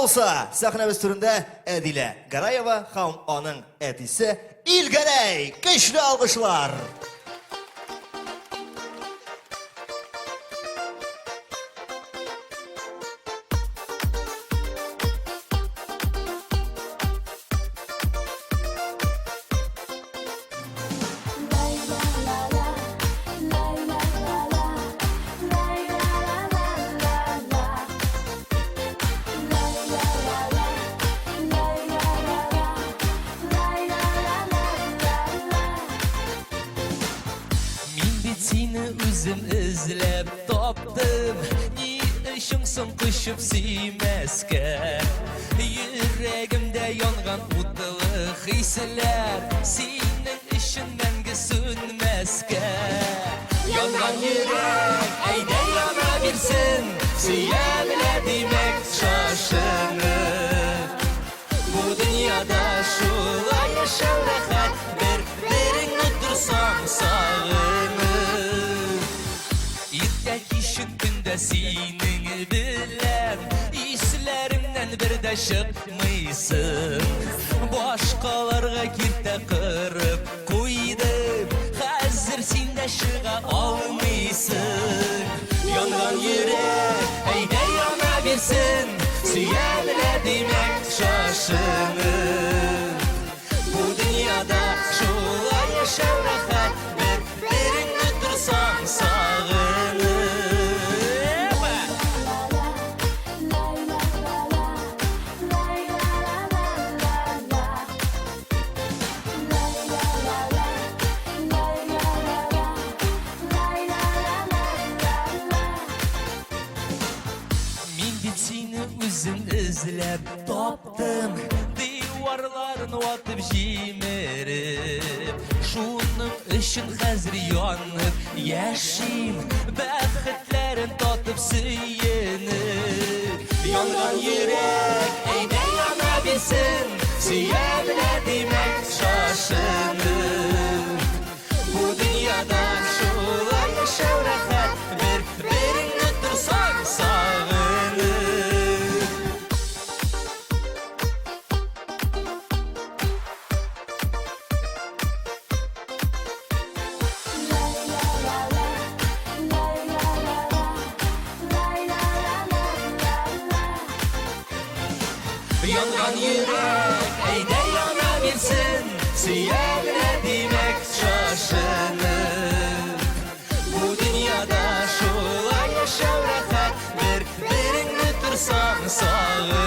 булса, сәхнәбез түрендә Әдилә Гараева һәм аның әтисе Илгәрәй! Көчле алкышлар! Мин бит сине үзем эзләп таптым. Ни өчен соң кочып сөймәскә? Йөрәгемдә янган утлы хисләр синең өчен мәңге сүнмәскә. Янган йөрәк, әйдә яна бирсен, сөя белә димәк шашынып. Бу дөньяда шулай яшәү рәхәт, бер-береңне торсаң сагынып. Иртә кичен көндә синең белән Исләремнән бер дә чыкмыйсың. Башкаларга киртә кырып куйдым, хәзер син дә чыга алмыйсың. Янган йөрәк, әйдә яна бирсен, сөя белә димәк шашынып. Бу дөньяда шулай яшәү рәхәт, бер-береңне торсаң сагынып. Мин бит сине үзем эзләп таптым, диварларын ватып җимереп. Шуның өчен хәзер янып яшим, бәхетләрен татып сөенеп. Янган йөрәк, әйдә яна бирсен, сөя белә димәк шашынып. Бу дөньяда шулай яшәү рәхәт, бер-береңне торсаң сагынып. Янган йөрәк, әйдә яна бирсен, сөя белә димәк шашынып. Бу дөньяда шулай яшәү рәхәт, бер-береңне торсаң сагынып.